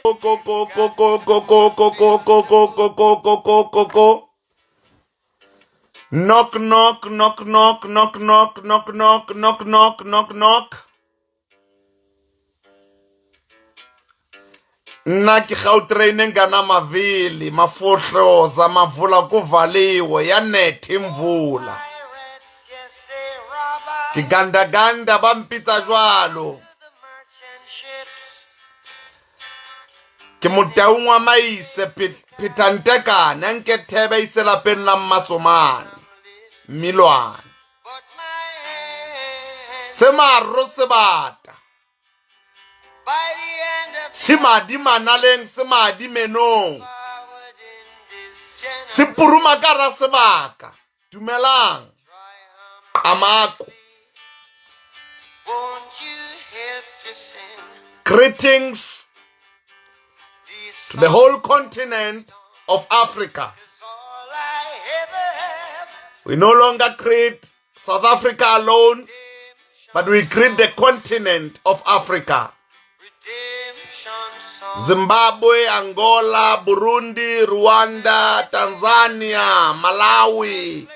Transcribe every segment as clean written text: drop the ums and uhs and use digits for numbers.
Go go go go go go go go go go go go go go go go go. Knock knock knock knock knock knock knock knock knock knock knock knock. Nna ke Gautrain enganamavili mafohloza mavula kuvaliwe ya netha imvula. Ke gandaganda ba mpitsa jwalo. Ke motaung wa maise Phetantekane a nke thebe ise lapeng la Mmatsomane Mmilwane. Se maro sebata se madi manaleng se madi menong se puruma ka ra sebaka dumelang amako. Greetings to the whole continent of Africa. We no longer create South Africa alone, but we create the continent of Africa. Zimbabwe, Angola, Burundi, Rwanda, Tanzania, Malawi,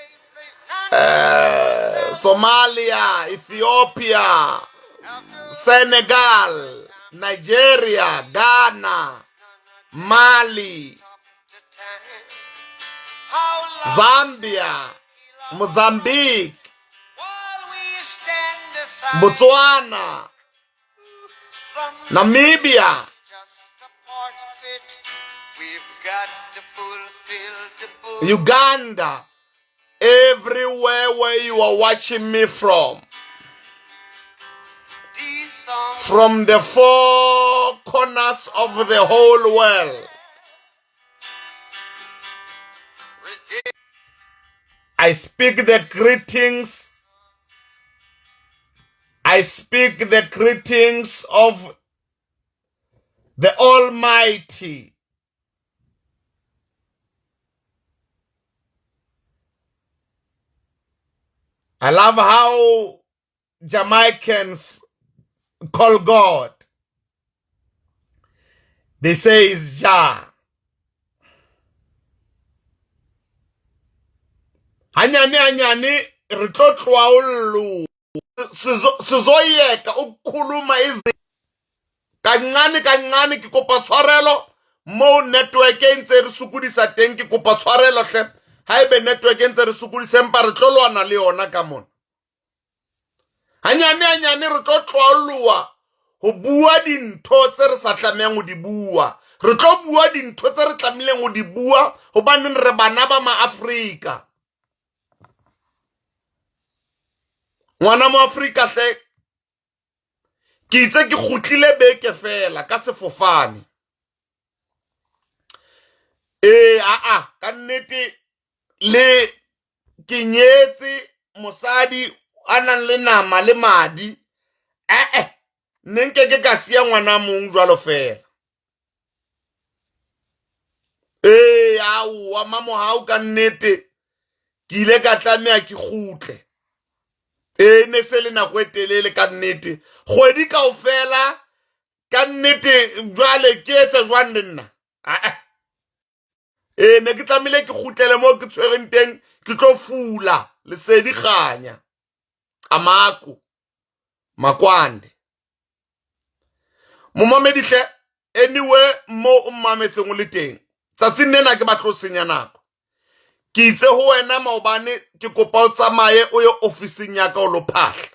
Somalia, Ethiopia, Senegal, Nigeria, Ghana, Mali, Zambia, Mozambique, Botswana, Namibia, Uganda, everywhere where you are watching me from the four corners of the whole world. I speak the greetings. I speak the greetings of the Almighty. I love how Jamaicans call God. They say it's Jah. Hanyane hanyane re tlo tloaollo sizoyeka ukukhuluma izinto kancane kancane. Ke kopa tshwarelo mo network e ntse re sokodisa teng, ke kopa tshwarelo hle haebe network e ntse re sokodisa, empa re tlo lwana le yona ka mona. Hanyane hanyane re tlo tloalloa ho bua dintho tse re sa tlamehang ho di bua. Re tlo bua dintho tse re tlamehileng ho di bua hobaneng re bana ba maAfrika. Ngwana mo Afrika hle, ke itse ke kgutlile beke fela ka sefofane. Ee, aa, ka nnete le ke nyetse mosadi a nang le nama le madi. Eh, nne nke ke ka siya ngwana mong jwalo fela. Ee, aowa mamohau ka nnete ke ile ka tlameha ke kgutle. Ee, ne se le nako e telele ka nnete, kgwedi kaofela ka nnete. Jwale ke etse jwang le nna? Aa, ee, ne ke tlamehile ke kgutlele moo ke tshwereng teng, ke tlo fula lesedi kganya. Amako makwande momamedi hle, anyway mo o mmametseng o le teng tsatsing lena, ke batlo senya nako. Ke itse ho wena maobane, ke kopa o tsamaye o ye ofising ya ka o lo phahla.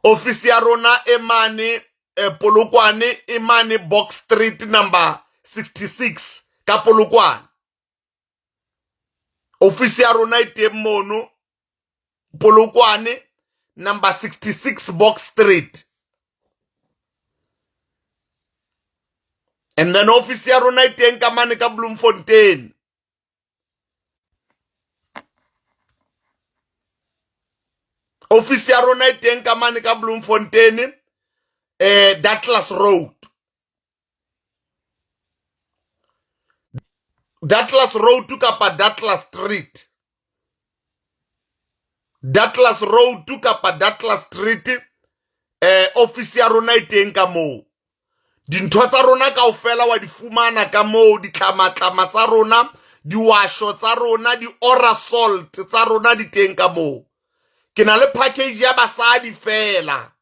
Ofisi ya rona e mane Polokwane, e mane Box Street number 66 ka Polokwane. Ofisi ya rona e teng mono Polokwane, number 66 Box Street. And then office ya rona e teng ka mane ka Bloemfontein. Office ya rona e teng ka mane ka Bloemfontein, Douglas Road. Douglas Road kapa Douglas Street. Douglas Road kapa Douglas Street, office ya rona e teng ka moo. Dintho tsa rona kaofela wa di fumana ka moo, ditlamatlama tsa rona, diwasho tsa rona, di-ora salt tsa rona di teng ka moo. Ke na le package ya basadi fela.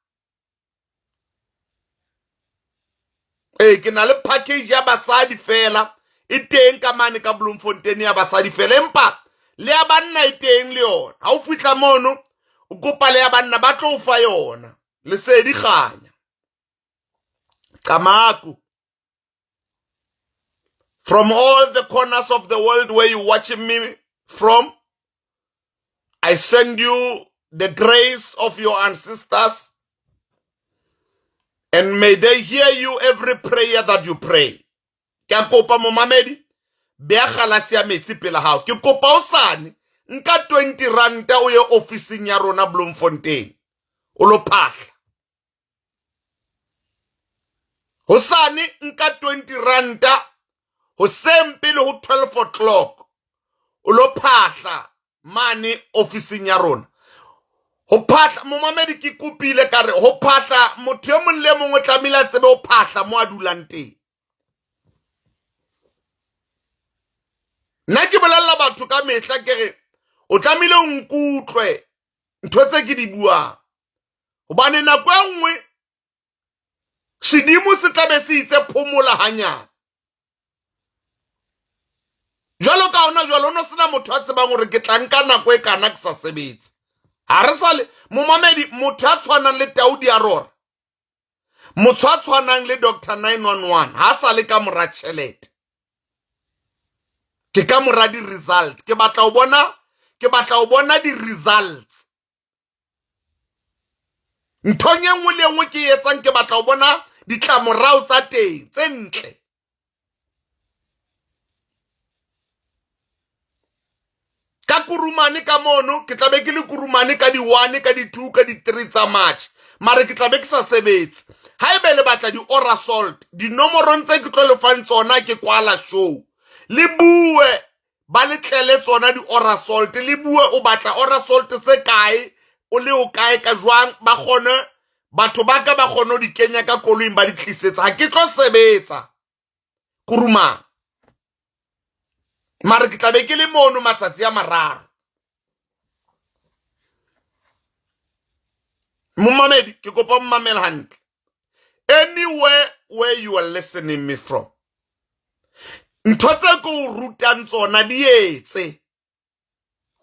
Ee, ke na le package ya basadi fela e teng ka mane ka Bloemfontein ya basadi fela, empa le ya banna e teng le yona. Ha o fihla mono o kopa le ya banna, ba tlo o fa yona. Lesedi kganya. Camaku. From all the corners of the world where you're watching me from, I send you the grace of your ancestors, and may they hear you every prayer that you pray. Ke a kopa momamedi, bea galase ya metsi pela hao. Ke kopa o sane nka 20 ranta o ye ofising ya rona Bloemfontein o lo phahla. Hosane nka 20 ranta hoseng pele ho 12 o'clock o lo phahla mane ofising ya rona. Ho phahla momamedi, ke kopile ka re ho phahla motho e mong le mong o tlamehile a tsebe ho phahla mo a dulang teng. Nna ke bolella batho ka mehla ke re o tlamehile o nkutlwe ntho tse ke di buang, hobane nako e nngwe sedimo se tlabe se itse phomola hanyane. Jwalo ka hona jwalo, ho no sena motho a tsebang hore ke tla nka nako e kana ke sa sebetse. Ha re sa le momamedi, motho a tshwanang le Taudi Arora, motho a tshwanang le Doctor 911, ha sa le ka mora tjhelete, ke ka mora di-result. Ke batla ho bona, ke batla ho bona di-results nthong e nngwe le e nngwe ke e etsang. Ke batla ho bona ditlamorao tsa teng tse ntle. Ka Kurumane ka mono, ke tla be ke le Kurumane ka di-1, ka di-2, ka di-3 tsa March, mare ke tla be ke sa sebetse. Haebe le batla di-ora salt, dinomorong tse ke tlo le fang tsona ke kwala show, le bue ba le tlele tsona di-ora salt, le bue o batla ora salt tse kae, o le o kae ka jwang, ba kgone batho ba ka ba kgone ho di kenya ka koloing ba di tlisetsa. Ha ke tlo sebetsa Kurumane, mare ke tla be ke le mono matsatsi a mararo. Momamedi, ke kopa o mmamele hantle. Anywhere where you are listening me from, ntho tse ke o rutang tsona di etse,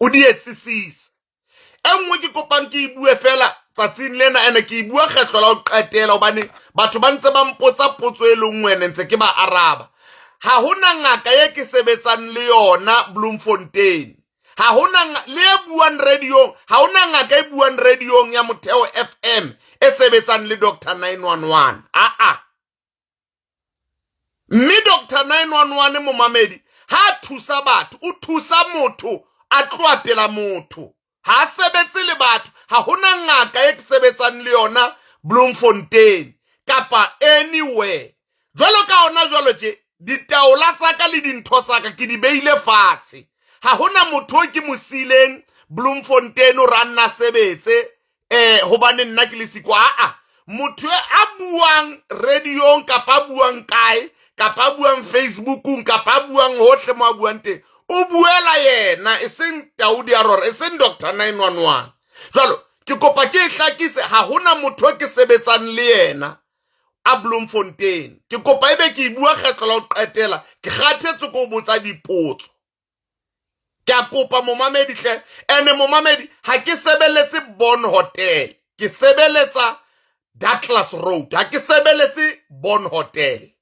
o di etsisise. E nngwe ke kopang ke e bue fela tsatsing lena, ene ke e bua kgetlo la ho qetela, hobane batho ba ntse ba mpotsa potso e le nngwe, ene ntse ke ba araba. Ha hona ngaka e ke sebetsang le yona Bloemfontein, ha hona le e buang radiong, ha hona ngaka e buang radiong ya Motheo FM e sebetsang le Doctor 911. Aa, mme Doctor 911 momamedi ha a thusa batho, o thusa motho a tloha pela motho, ha a sebetse le batho. Ha hona ngaka e ke sebetsang le yona Bloemfontein kapa anywhere. Jwalo ka hona jwalo tje, ditaola tsa ka le dintho tsa ka ke di beile fatshe. Ha hona motho o ke mo sileng Bloemfontein o ra nna sebetse hobane nna ke le siko. Aa, motho a buang radiong kapa a buang kae kapa a buang Facebookong kapa a buang hohle mo a buang teng, o buela yena, e seng Taudi Arora, e seng Doctor 911. Jwalo ke kopa ke e hlakise, ha hona motho e ke sebetsang le yena a Bloemfontein. Ke kopa ebe ke e bua kgetlo la ho qetela, ke kgathetse ke ho botsa dipotso. Ke a kopa momamedi hle. Ene momamedi, ha ke sebeletse Bon Hotel, ke sebeletsa Douglas Road, ha ke sebeletse Bon Hotel.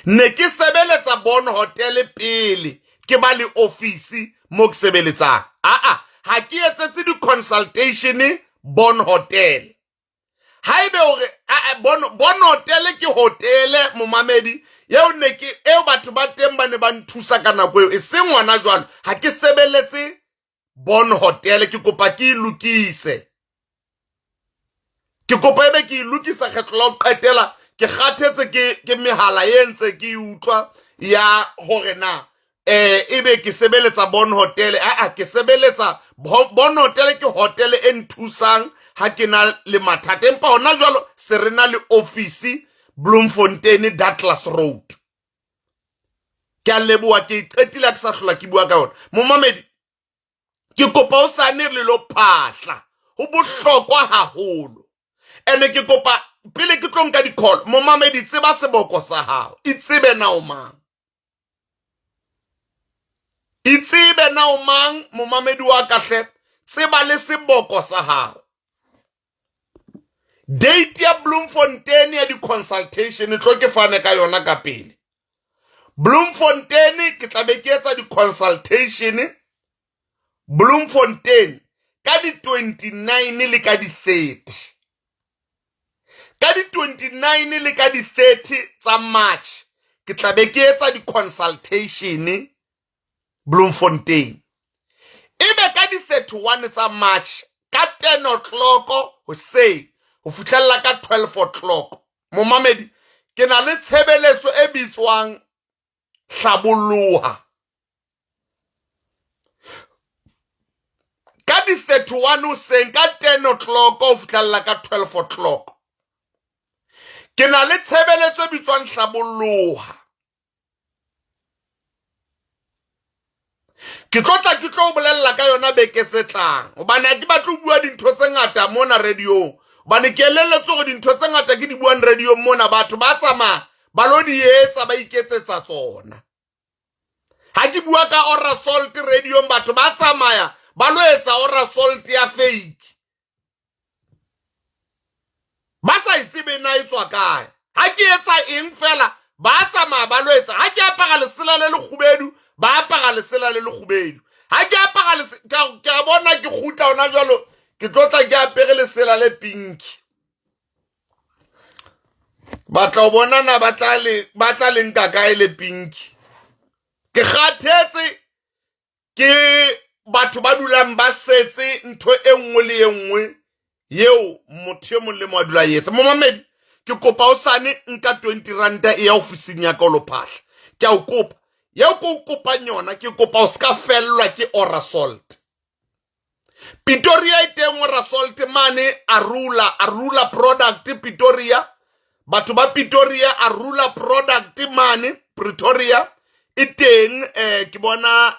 Ne ke sebeletsa Bon Hotel pele ke ba le office mo ke sebeletsang. Aa, ha ke etsetse di-consultation Bon Hotel. Haebe hore Bon Hotel ke hotele momamedi eo ne ke eo batho ba teng ba ne ba nthusa ka nako eo, e seng ngwana jwalo. Ha ke sebeletse Bon Hotel, ke kopa ke e lokise. Ke kopa ebe ke e lokisa kgetlo la ho qetela. Ke kgathetse ke mehala e ntse ke e utlwa ya hore na ebe ke sebeletsa Bon Hotel. Aa, ke sebeletsa Bon Hotel, ke hotel e nthusang ha ke na le mathata, empa hona jwalo se re na le office. Bloemfontein Douglas Road. Ke a leboha, ke e qetile, ha ke sa hlola ke bua ka yona. Momamedi, ke kopa o sane le lo phahla, ho bohlokwa haholo. Ene ke kopa pele ke tlo nka di-call, momamedi, tseba seboko sa hao, itsebe na o mang, itsebe na o mang, momamedi wa ka hle, tseba le seboko sa hao. Date ya Bloemfontein ya di-consultation tlo ke fane ka yona ka pele. Bloemfontein ke tla be ke etsa di-consultation Bloemfontein ka di-29 le ka di-30, ka di-29 le ka di-30 tsa March ke tla be ke etsa di-consultation Bloemfontein. Ebe ka di-31 tsa March ka 10 o'clock hoseng ho fihlella ka 12 o'clock, momamedi, ke na le tshebeletso e bitswang Hlaboloha. Ka di-31 hoseng ka 10 o'clock ho fihlella ka 12 o'clock ke na le tshebeletso e bitswang Hlaboloha. Ke tlo tla ke tlo o bolella ka yona beke tse tlang, hobane ha ke batle ho bua dintho tse ngata mona radiong, hobane ke elelletswe hore dintho tse ngata ke di buang radiong mona batho ba tsamaya ba lo di etsa, ba iketsetsa tsona. Ha ke bua ka ora salt radiong, batho ba tsamaya ba lo etsa ora salt ya fake, ba sa e tsebe na e tswa kae. Ha ke etsa eng fela, ba tsamaya ba lo etsa. Ha ke apara lesela le lekgubedu, ba apara lesela le lekgubedu. Ha ke apara, ke a bona ke kgutla hona jwalo, ke tlo tla ke apere lesela le pinki. Batla ho bona na ba tla le nka kae le pinki. Ke kgathetse ke batho ba dulang ba setse ntho e nngwe le e nngwe yeo motho e mong le mong a dula etsa. Momamedi, ke kopa o sane nka 20 ranta e ya ofising ya ka o lo phahla. Ke a o kopa, yeo ke o kopang yona, ke kopa o ska fellwa ke ora salt. Pretoria e teng ora salt mane, Arula, Arula product Pretoria. Batho ba Pretoria, Arula product mane Pretoria e teng. Ke bona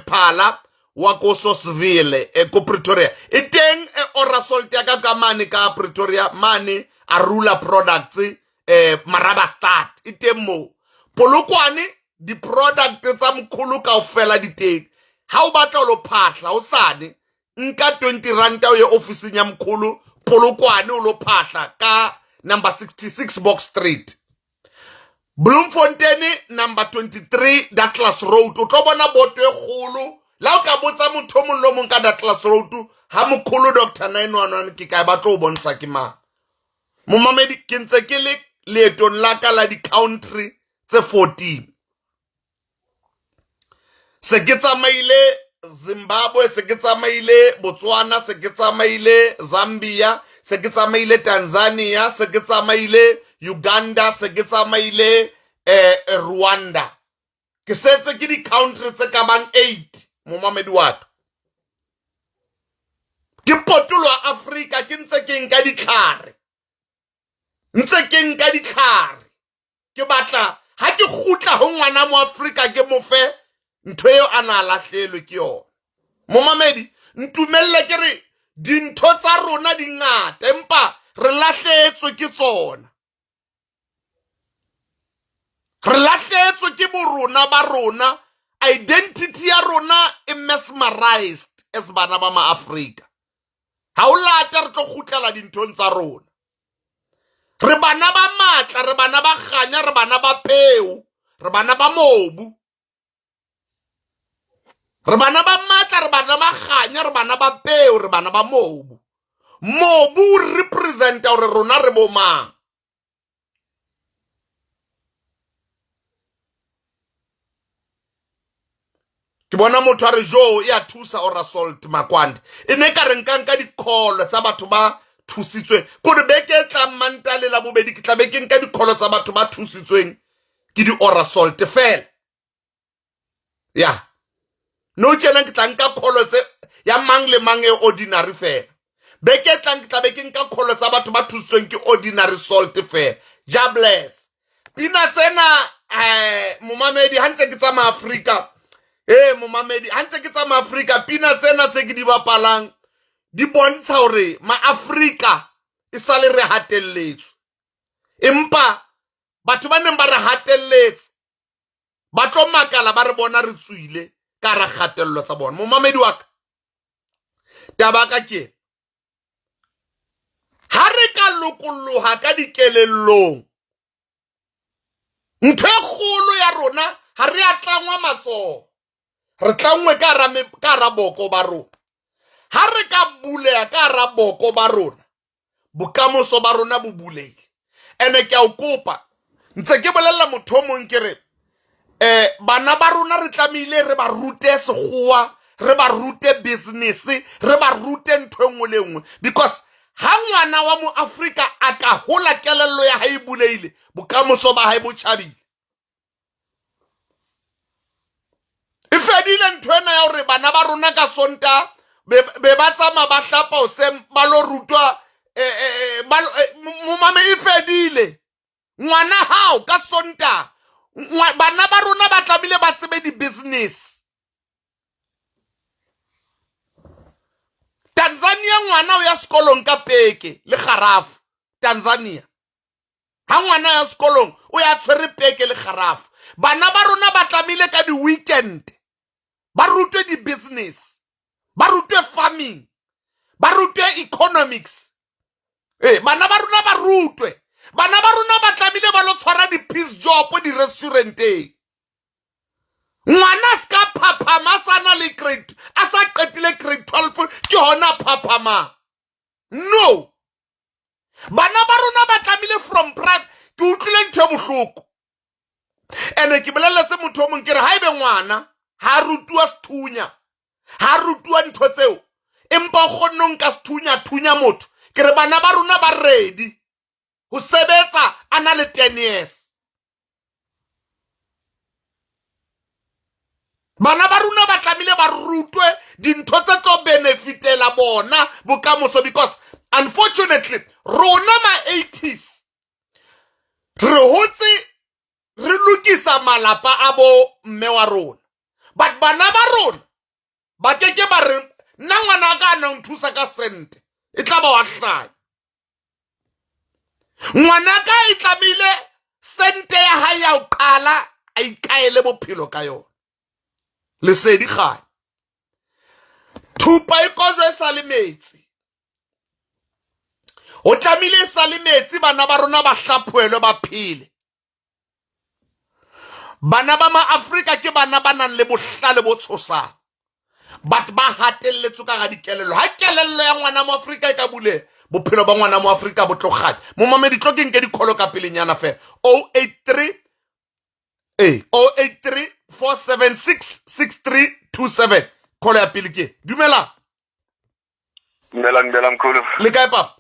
Phala wa ko Sosville, ko Pretoria e teng, ora salt ya ka ka mane ka Pretoria mane, Arula products, Marabastad e teng moo. Polokwane di-product tsa mkhulu kaofela di teng. Ha o batla ho lo phahla o sane nka 20 ranta o ye ofising ya mkhulu Polokwane o lo phahla ka number 66 Box Street. Bloemfontein number 23 Douglas Road, o tlo bona boto e kgolo. La o ka botsa motho o mong le o mong ka Douglas Road ha mokholo Dr 911 ke kae, ba tlo o bontsha ke mang. Momamedi, ke ntse ke le leetong la ka la di-country tse 14. Se ke tsamaile Zimbabwe, se ke tsamaile Botswana, se ke tsamaile Zambia, se ke tsamaile Tanzania, se ke tsamaile Uganda, se ke tsamaile Rwanda. Ke setse ke di-country tse ka bang 8, momamedi wa ka. Ke potoloha Afrika, ke ntse ke nka ditlhare, ntse ke nka ditlhare. Ke batla ha ke kgutla ho ngwana mo Afrika ke mo fe ntho eo a na lahlelwe ke yona. Momamedi, ntumelle ke re dintho tsa rona di ngata, empa re lahletswe ke tsona. Re lahletswe ke borona ba rona. Identity ya rona e mesmerized as bana ba maAfrika. Ha o lata re tlo kgutlela dinthong tsa rona. Re bana ba matla, re bana ba kganya, re bana ba peo, re bana ba mobu. Re bana ba matla, re bana ba kganya, re bana ba peo, re bana ba mobu. Mobu o representa hore rona re bo mang. Ke bona motho a re jo e a thusa ora salt makwande. E ne ka re nka nka di-call tsa batho ba thusitsweng. Kore beke e tlang Mantaha le Labobedi ke tla be ke nka di-call tsa batho ba thusitsweng ke di-ora salt fela. Ya. No tjena ke tla nka call tse ya mang le mang e ordinary fela. Beke e tlang ke tla be ke nka call tsa batho ba thusitsweng ke ordinary salt fela. Jah bless. Pina tsena eh momamedi ha ntse ke tsamaya Afrika. Eh momamedi ha ntse ke tsamaya Afrika pina tsena tse ke di bapalang di bontsha hore maAfrika e sale re hatelletswe. Empa batho ba neng ba re hatelletse ba tlo makala ba re bona re tswile ka ra kgatello tsa bona. Momamedi wa ka taba ka ke ha re ka lokolloha ka dikelellong ntho e kgolo ya rona ha re a tlangwa matsoho re tlangwe ka hara boko ba rona ha re ka buleha ka hara boko ba rona bokamoso ba rona bo bulehile ene ke a o kopa ntse ke bolelela motho o mong ke re um bana ba rona re tlamehile re ba rute sekgowa re ba rute business re ba rute ntho e nngwe le nngwe because ha ngwana wa moafrika a ka hola kelello ya hae e buleile bokamoso ba hae bo tjhabile e fedile ntho ena ya gore bana ba rona ka sonta be ba tsamaya ba hlapa oseng ba lo rutwa eh, eh, eh, momame e fedile ngwana hao ka sonta bana ba rona ba tlamehile ba tsebe di-business tanzania ngwana o ya sekolong ka peke le garafu tanzania ha ngwana ya sekolong o ya tshwere peke le garafu bana ba rona ba tlamehile ka di-weekend ba rutwe di-business ba rutwe farming ba rutwe economics ee bana ba rona ba rutwe bana ba rona ba tlamehile ba lo tshwara di-peace job di-restauranteng ngwana a se ka phaphama a sa na le grade a sa qetile grade 12 ke hona phaphamang no bana ba rona ba tlamehile from prime ke utlwile ntho e bohloko ene ke boleletse motho o mong ke re ha ebe ngwana ha rutuwa sethunya ha rutuwa ntho tseo empa o kgonne ho nka sethunya thunya motho ke re bana ba rona ba ready ho sebetsa a na le 10 years bana ba rona ba tlamehile ba rutwe dintho tse tlo benefitela bona bokamoso because unfortunately rona ma-80s re hotse re lokisa malapa a bo mme wa rona but bana ba rona ba ke ke ba re nna ngwana ka a nang thusa ka sente e tla ba wa hlanya ngwana ka e tlamehile sente ya hae ya ho qala a ikaele bophelo ka yona lesedi kganya thupa e kojwa e sa le metsi ho tlamehile e sa le metsi bana ba rona ba hlaphoelwe ba phele bana ba maafrika ke bana ba nang le bohlale bo tshosang but ba hatelletswe ka ga dikelello ha kelello ya ngwana mo afrika e ka bule bophelo ba ngwana mo afrika bo tlogane momamedi tlo ke nke dikholo ka pelenyana fela 083 ee 083 476 6327 kholo ya pele ke dumela Dumelang, dumelang mkhulu. Le kae papa?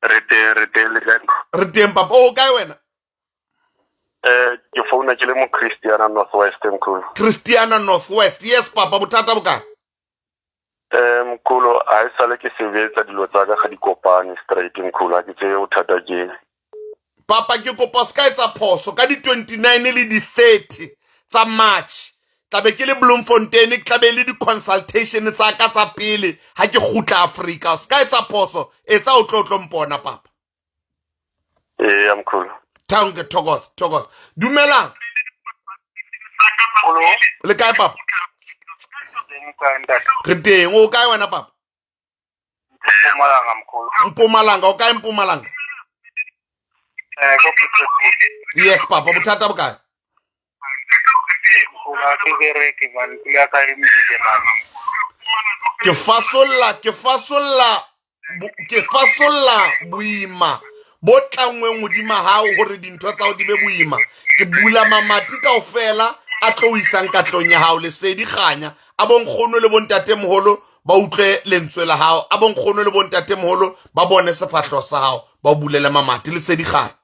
Re teng, re teng le kae? Re teng papa. O kae wena? Eh, ke founa ke le mo Christiana Northwest mkhulu. Christiana Northwest. Yes papa, bothata bo kae? Eh mkhulu, ha e sale ke sebetsa dilo tsa ka ga di kopane straight mkhulu, ha ke tsebe bothata ke. Papa ke kopa se ka etsa phoso ka di-29 le di-30 tsa March tlabe ke le Bloemfontein ke tlabe le di-consultation tsa ka tsa pele ha ke kgutla Afrika se ka etsa phoso etsa o tlo tlo mpona papa Ee mkhulu. Thank thokoza thokoza dumelang le kae papa re teng o kae wena papa Mpumalanga mkhulu. Mpumalanga o kae Mpumalanga? Eh ko Pretoria. Yes papa bothata bo kae? Mkhulu ha ke bereke man pula ya ka e mile man. Ke fasolla ke fasolla ke fasolla boima bo tlangweng hodima hao hore dintho tsa hao di be boima ke bula mamati kaofela a tlo o isang katlong ya hao lesedi kganya a bonkgono le bontatemoholo ba utlwe lentswe la hao a bonkgono le bontatemoholo ba bone sefatlho sa hao ba o bulele mamati lesedi kganya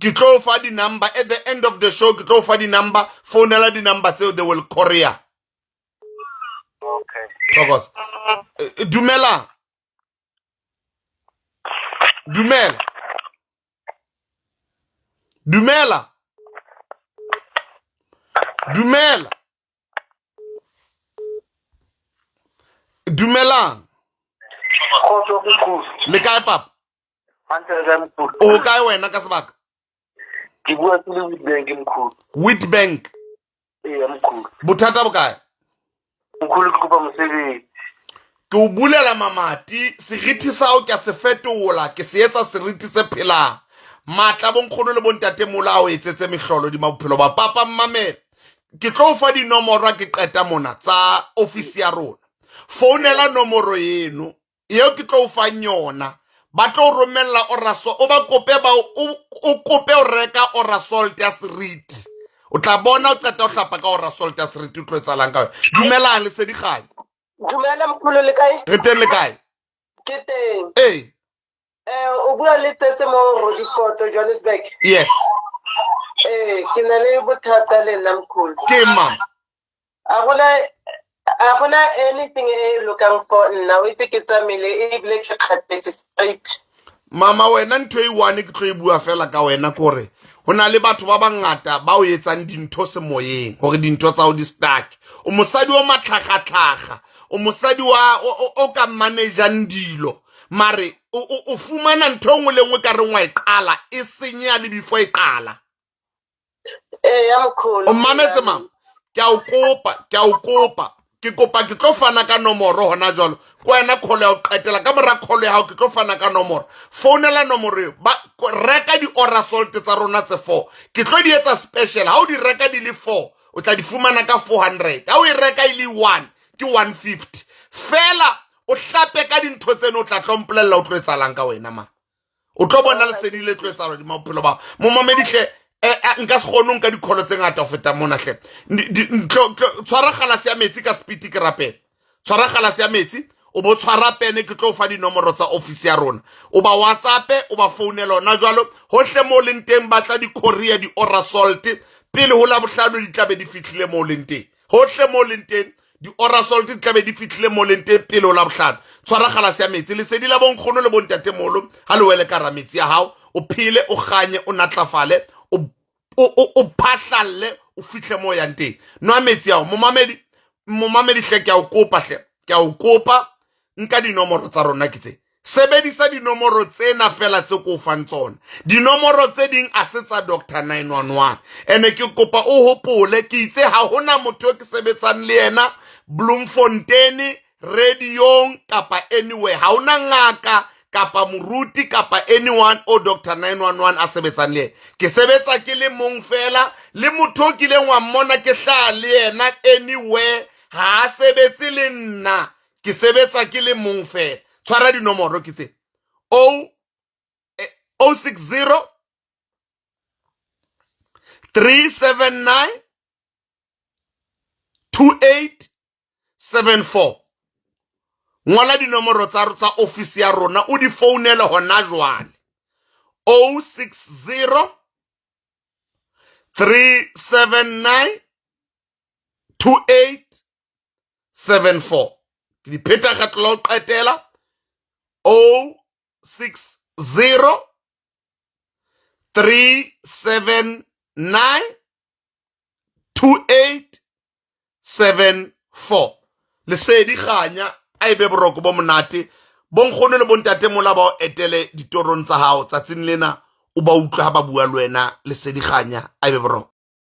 ke tlo fa di-number at the end of the show ke tlo fa di-number founela di-number tseo they will courier okay thokoza eh, eh, dumelang Dumela. Dumela. Dumela. Dumelang. Kgotso mkhulu. Le kae papa? Hantle le kae mkhulu? O kae wena ka sebaka? Ke bua ke le Witbank mkhulu. Witbank. Ee mkhulu. Bothata bo kae? Mkhulu ke kopa mosebetsi. Ke o bulela mamati, seriti sa hao ke a se fetola, ke se etsa seriti se phelang. Matla bonkgono le bontate mola a o etsetse mehlolo di bophelo ba papa mmamela. Ke tlo o fa dinomoro ha ke qeta mona tsa ofisi ya rona. Founela nomoro eno eo ke tlo o fang yona. Ba tlo o romella oraso o ba kope ba o kope o reka orasalt ya seriti. O tla bona o qeta ho hlapa ka orasalt ya seriti o tlo etsahalang ka wena. Dumelang Lesedi Kganya. Dumela mkhulu le kae? Re teng le kae? Ke teng. Ee. O bua le Tsetse mo Rodipoto, Johannesburg. Yes. Ke na le bothata le nna mkhulu. Ke mama. A gona anything e e lokang for nna, o itse ke tsamaile ebile ke kgathetse straight. Mama wena ntho e one ke tlo e bua fela ka wena kore ho na le batho ba bangata ba o etsang dintho semoyeng hore dintho tsa o di stuck. O mosadi o matlhagatlhaga, o mosadi wa o ka manageang dilo, mare o fumana ntho e nngwe le nngwe ka reng wa e qala e senyeha le before e qala. Ee ya mkhulu. O mmametse mama, ke a o kopa, ke a o kopa, ke kopa ke tlo fana ka nomoro hona jwalo. Ke wena call ya ho qetela, ka mora call ya hao ke tlo fana ka nomoro. Founela nomoro eo, ba reka di-orasalt tsa rona tse 4. Ke tlo di etsa special, ha o di reka di le 4, o tla di fumana ka 400. Ha o e reka e le 1, ke 150. Fela o hlape ka dintho tseno, o tla tlo mpolella o tlo etsahalang ka wena ma. O tlo bona lesedi le tlo etsahala hodima bophelo ba momamedi hle. Nka se kgone ho nka dikholo tse ngata ho feta mona hle. Tshwara galase ya metsi ka speed ke rapela. Tshwara galase ya metsi, o bo tshwara pene, ke tlo o fa dinomoro tsa office ya rona. O ba WhatsApp, o ba founela hona jwalo. Hohle mo leng teng ba tla di-courier di-orasalt pele ho Labohlano di tlabe di fihlile mo leng teng. Hohle mo leng teng di-orasalt di tlabe di fihlile mo leng teng pele ho Labohlano. Tshwara galase ya metsi, lesedi la bonkgono le bontatemolo ha le wele ka hara metsi ya hao, o phele, o kganye, o natlafale, o phahlalle, o fihle mo yang teng. Nwa metsi ao momamedi, momamedi hle, ke a o kopa hle, ke a o kopa, nka dinomoro tsa rona ke tse. Sebedisa dinomoro tsena fela tse ko fang tsona. Dinomoro tse ding a se tsa Doctor 911. Ene ke kopa o hopole, ke itse ha hona motho ke sebetsang le yena Bloemfontein, radiong kapa anywhere. Ha hona ngaka kapa moruti kapa anyone o Doctor 911 a sebetsang le yena. Ke sebetsa ke le mong fela, le motho o kileng wa mmona ke hlaha le yena anywhere, ha a sebetse le nna. Ke sebetsa ke le mong fela. Tshwara dinomoro ke tse. O, 060 379 2874. Ngola dinomoro tsa office ya rona, o di founele hona jwale. 060 379 2874. Ke di pheta kgetlo la ho qetela. 060 379 2874. Lesedi kganya a ebe boroko bo monate. Bonkgono le bontate mola ba o etele ditorong tsa hao tsatsing lena, o ba utlwe ha ba bua le wena. Lesedi kganya a ebe boroko.